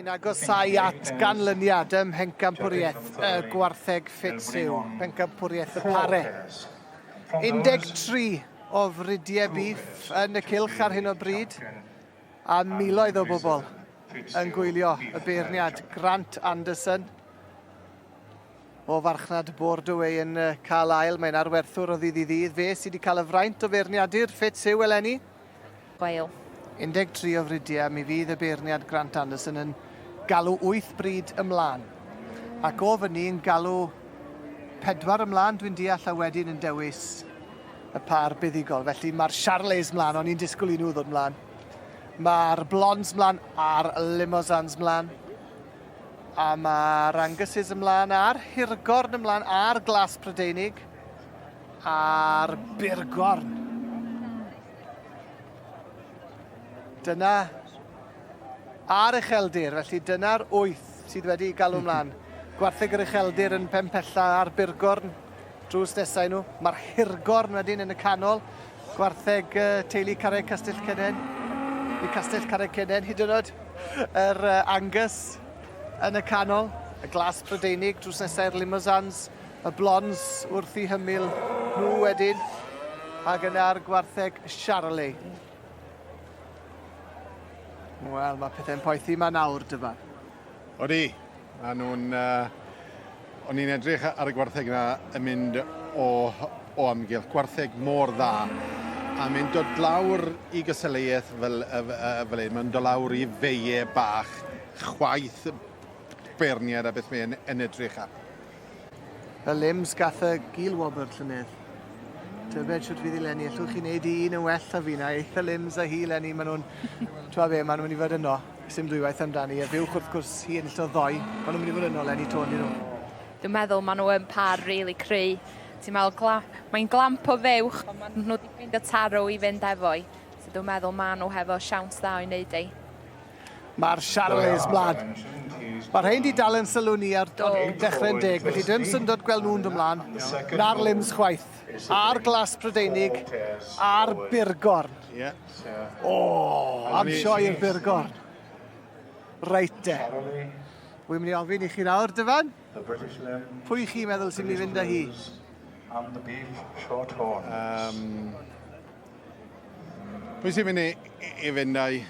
Ni'n agosáu at ganlyniad ym Mhencampwriaeth y Gwartheg Fitzhugh, Pencampwriaeth y Pare. 13 o fridiau bîff yn y cylch ar hyn o bryd, a miloedd o bobl yn gwylio y beirniad Grant Anderson o farchnad Bordeaux yn cael ail. Mae'n arwerthwr o ddydd i ddydd. Fe sydd wedi cael y fraint o feirniadu'r Fitzhugh eleni. Gwael. 13 o fridiau, mi fydd y beirniad Grant Anderson yn galw 8 bryd ymlaen. Ac o fyny yn galw pedwar ymlaen, dwi'n deall, a wedyn yn dewis y pâr buddugol. Felly mae'r Charolais mlaen, o'n i'n disgwyl i nhw ddod mlaen. Mae'r Blondes mlaen a'r Limousins mlaen. A mae'r Anguses ymlaen a'r Hirgorn ymlaen a'r Glas Prydeinig a'r Burgorn. Dyna a'r ucheldir, felly dyna'r wyth sydd wedi galw ymlaen. Gwartheg yr ucheldir yn pen pella a'r Burgorn drws nesau nhw. Mae'r Hirgorn wedyn yn y canol. Gwartheg teulu Carreg Castell Cennen, neu Castell Carreg Cennen hyd yn oed, yr Angus yn y canol, y glas Prydeinig drws nesau i'r Limousins, y Blondes wrth i hymyl nhw wedyn, ac yna'r gwartheg Charolais. Wel, mae pethau'n poethi ma nawr, Dyfan. Odi, maen nhw'n... Uh, o'n i'n edrych ar y gwartheg yna yn mynd o, o amgylch, gwartheg mor dda, a mynd dod lawr i gystadleuaeth fel, fel hyn, mae'n dod lawr i feie bach, chwaith beirniad a beth mae'n yn edrych ar. Y limbs gath y gil wobr llynedd. Tybed shwt fydd hi leni. Allwch chi wneud un yn well na fi na. Eitha limbs a hi leni. Maen nhw'n... Twa be, maen nhw'n mynd i fod yno. Sim dwywaith amdani. Y fuwch wrth gwrs hi enillodd ddoe. Maen nhw'n mynd i fod yno leni to, on'd 'yn nhw? Dwi'n meddwl maen nhw yn par rili cry. Ti'n meddwl, gla... mae'n glamp o fuwch, ond maen nhw wedi ffeindio tarw i fynd efo'i. So dwi'n meddwl maen nhw hefo siawns dda o'i wneud ei. Mae'r Charolais mlaen. Mae rhain di dal yn sylw ni ar dechrau'n deg, felly dim syndod gweld nhw'n dod mlaen. Na'r limbs chwaith. A'r glas Prydeinig, a'r burgorn. Yeah. O, am sioe i'r burgorn. Reit de. Wy'n mynd i ofyn i chi nawr, Dyfan. Pwy chi'n meddwl sy'n mynd i fynd â hi? Um, Pwy sy'n mynd i, i fynd â'i?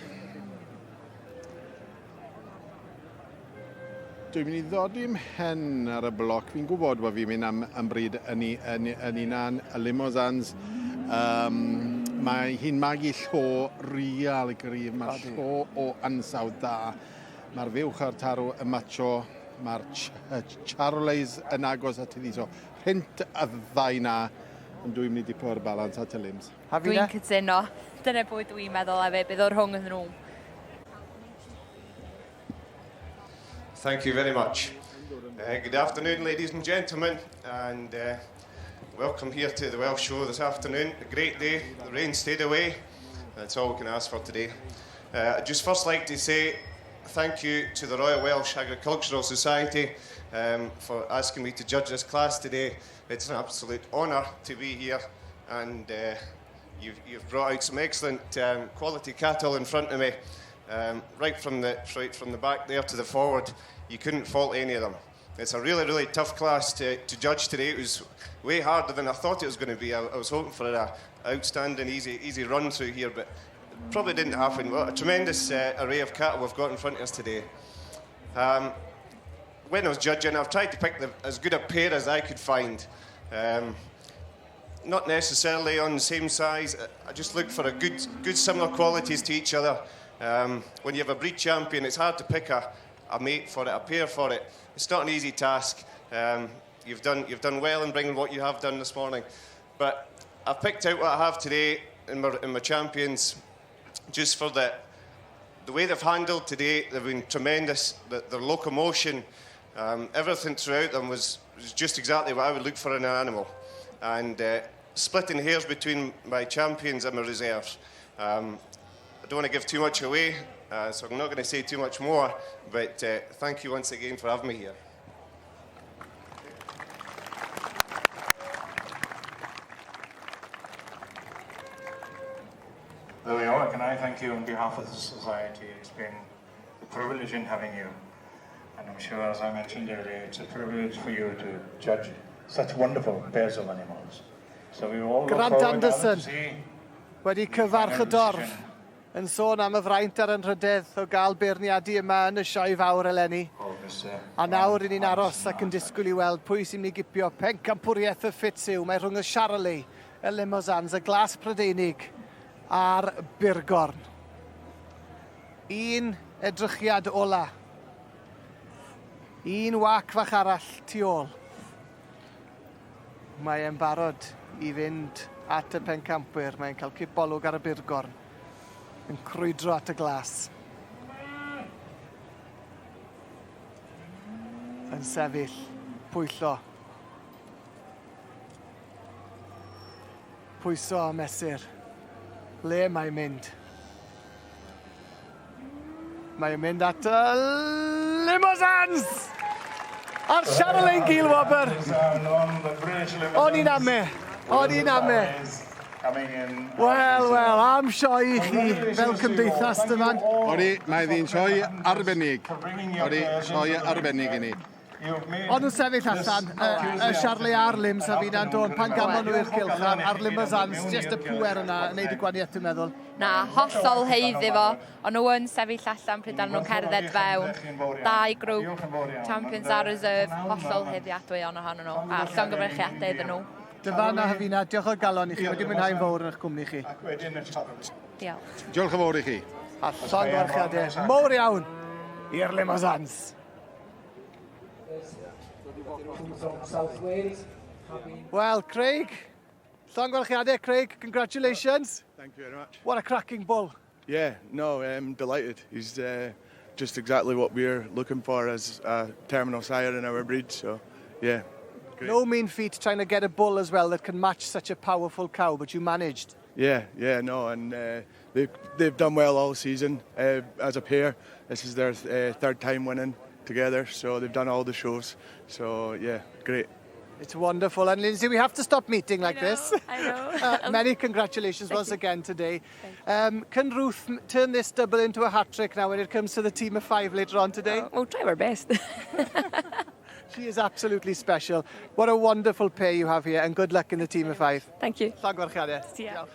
Dwi'n mynd i ddodi mhen ar y bloc. Fi'n gwybod bod fi'n mynd am, am bryd yn, yn, yn unan, y limousins. Um, mae hi'n magu llo real gryf. Mae llo o ansawdd da. Mae'r fuwch a'r tarw yn macho. Mae'r ch Charolais yn agos at iddi. So, rhynt y ddau na, ond dwi'n mynd i dipo ar balans at y limbs. Dwi'n cytuno. Dyna pwy dwi'n meddwl hefyd, bydd o rhwng nhw. Thank you very much. Good afternoon, ladies and gentlemen, and welcome here to the Welsh Show this afternoon. A great day, the rain stayed away. That's all we can ask for today. I'd just first like to say thank you to the Royal Welsh Agricultural Society for asking me to judge this class today. It's an absolute honour to be here, and you've, you've brought out some excellent quality cattle in front of me. Right from the right from the back there to the forward, you couldn't fault any of them. It's a really, really tough class to, to judge today. It was way harder than I thought it was going to be. I, I was hoping for an outstanding, easy, easy run through here, but probably didn't happen. Well, a tremendous array of cattle we've got in front of us today. When I was judging, I've tried to pick the, as good a pair as I could find. Not necessarily on the same size. I just look for a good, good similar qualities to each other. When you have a breed champion, it's hard to pick a, a mate for it, a pair for it. It's not an easy task. You've done, you've done well in bringing what you have done this morning. But I've picked out what I have today in my, in my champions just for the, the way they've handled today. They've been tremendous. The, their locomotion, everything throughout them was, was just exactly what I would look for in an animal. And splitting hairs between my champions and my reserves. I don't want to give too much away, so I'm not going to say too much more, but thank you once again for having me here. There we are. Can I thank you on behalf of the Society? It's been The privilege in having you. And I'm sure, as I mentioned earlier, it's a privilege for you to judge such wonderful pairs of animals. So we all look Grant forward now Anderson to see wedi cyfarch y dorf yn sôn am y fraint a'r anrhydedd o gael beirniadu yma yn y Sioe Fawr eleni. A nawr i ni'n aros ac yn disgwyl i weld pwy sy'n mynd i gipio pencampwriaeth y Ffits yw. Mae rhwng y Charolais, y Limousins, y Glas Prydeinig a'r Byrgorn. Un edrychiad ola. Un wac fach arall tu ôl. Mae e'n barod i fynd at y pencampwyr. Mae'n cael cipolwg ar y Byrgorn. Yn crwydro at y glas. Yn sefyll, pwyllo. Pwyso a mesur. Le mae'n mynd? Mae'n mynd at y Limousins! A'r Charolais Gilwobr. O'n i'n ame. O'n i'n ame. Wel, wel, am sioe i chi fel cymdeithas dyma. Odi, mae ddi'n sioe arbennig. Odi, sioe arbennig i ni. O'n nhw'n sefyll allan, y Charolais a'r Lims a fi'n dod, pan gamon nhw i'r cylch a'r Limousins, just y pwer yna yn neud y gwahaniaeth dwi'n meddwl. Na, hollol haeddu fo. O'n nhw yn sefyll allan pryd ar nhw'n cerdded fewn. Dau grŵp, Champions a Reserve, hollol haeddiadwy o'n ohonyn nhw. A llongyfarchiadau iddyn nhw. Dyfan a Hefina, diolch o galon i chi, wedi mwynhau'n fawr yn eich cwmni chi. Diolch. Diolch yn fawr i chi. A llongyfarchiadau mowr iawn i'r Limousins. Well, Craig, llongyfarchiadau, Craig, congratulations. Thank you very much. What a cracking bull. Yeah, no, I'm delighted. He's just exactly what we're looking for as a terminal sire in our breed. So, yeah, great. No mean feat trying to get a bull as well that can match such a powerful cow, but you managed. Yeah, no, and they've done well all season as a pair. This is their third time winning together, so they've done all the shows. So, yeah, great. It's wonderful. And Lindsay, we have to stop meeting like I know, this. I know. Many congratulations Thank once you. again today. Can Ruth turn this double into a hat trick now when it comes to the team of five later on today? We'll try our best. She is absolutely special. What a wonderful pair you have here, and good luck in the team of five. Thank you. Llongyfarchiadau. See ya. Diolch.